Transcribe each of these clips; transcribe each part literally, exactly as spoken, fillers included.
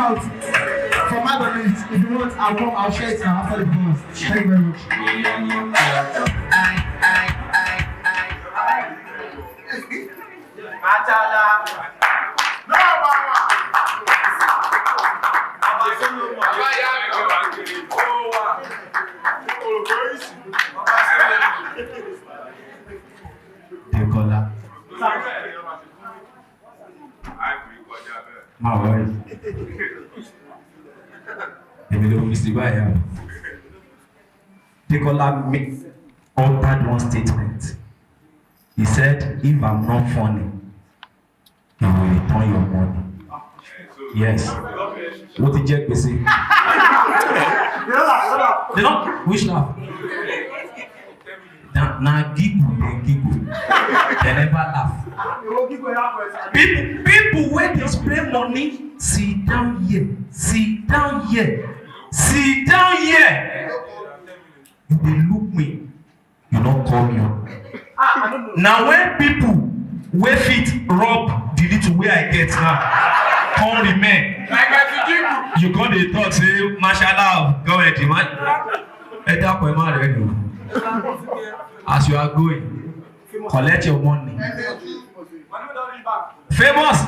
out for my beliefs. If you want, I'll come, I'll share it now after the performance. Thank you very much. Atala. No, mama. Baba, ya mi ko. Oh, wa. Baba, se. Dekola. Má wọrí. Èmi ló fi sí báyìí. Dekola mi uttered one statement. He said, "If I'm not funny, he will return your money." Yes. What did Jack say? They don't wish laugh. Na, na giggle, they giggle. They never laugh. People, people wey dey spray money, sit down here, sit down here, sit down here. You dey look me, you no call me up. Na when people wey fit rub the little wey I get now come remain. Like my pikin. You come dey talk say, "Mashallah, go ahead, man." Ẹ dákun, ẹ má rẹ̀ lò. As you are going, collect your money. Famous.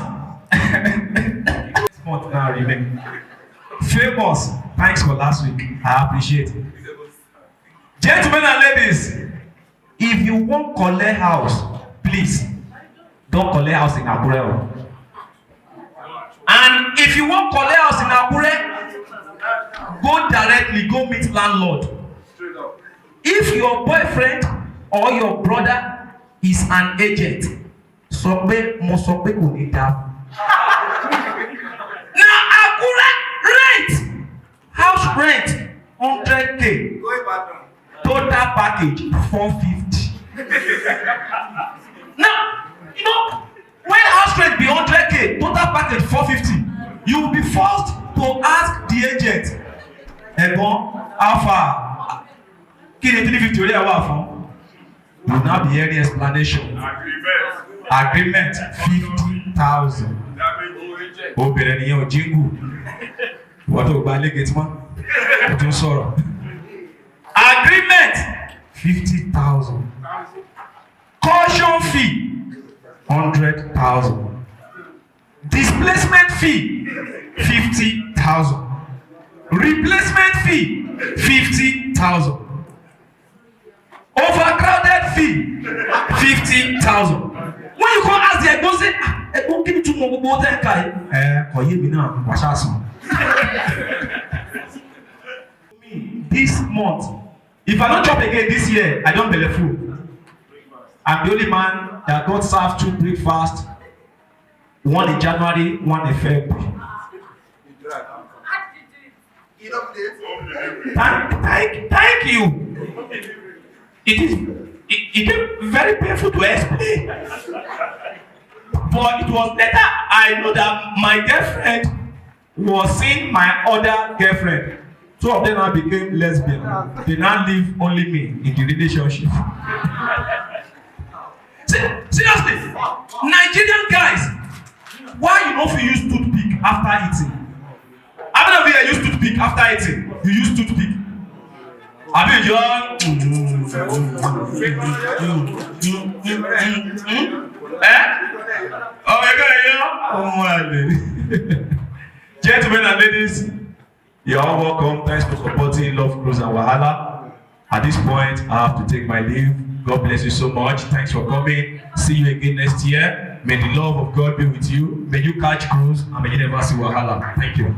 This month now remain. Famous. Thanks for last week. I appreciate it. Gentlemen and ladies, if you wan collect house, please don collect house in Akure o. And if you wan collect house in Akure, go directly, go meet landlord. If your boyfriend or your brother is an agent, sọ pé mo sọ pé kò ní dáa. Na Akure rent, house rent, hundred K. Total package, four fifty. Now, you know, when house rent be hundred K, total package four fifty, you will be forced to ask the agent, "Ẹ̀gbọ́n, how far?" Kí ni three fifty orí ẹ̀ wà fún? You now be hearing explanation. Agreement, fifty thousand. Obìnrin nìyẹn ò jingle. Wọ́n tó gba lẹ́gẹ̀ẹ́ tí wọ́n kò tún sọ̀rọ̀. Agreement, fifty thousand. Caution fee, hundred thousand. Displacement fee, fifty thousand. Replacement fee, fifty thousand. Overcrowded fee, fifty thousand. When you come ask the ẹ̀gbọ́n say, "Ah, ẹ̀gbọ́n, kí ni túmọ̀ gbogbo owó tẹ́ ń kà yìí?" "Ẹ, kò yé mi náà, wà ṣáà sùn." This month, if I don't chop again this year, I don't belle full. I'm the only man that got served two breakfast, one in January, one in February. Thank, thank, thank you. It is, it, it is very painful to explain. But it was later I know that my girlfriend was seeing my other girlfriend. Two of them now became lesbian. They now leave only me in the relationship. Se-, seriously, Nigerian guys, why you no fit use toothpick after eating? How many of you here use toothpick after eating? You use toothpick. Abi you just, eh? Oh my God, yeah. Oh my God. Gentlemen and ladies, you're all welcome. Thanks for supporting Love Cruise and Wahala. At this point, I have to take my leave. God bless you so much. Thanks for coming. See you again next year. May the love of God be with you. May you catch cruise and may you never see wahala. Thank you.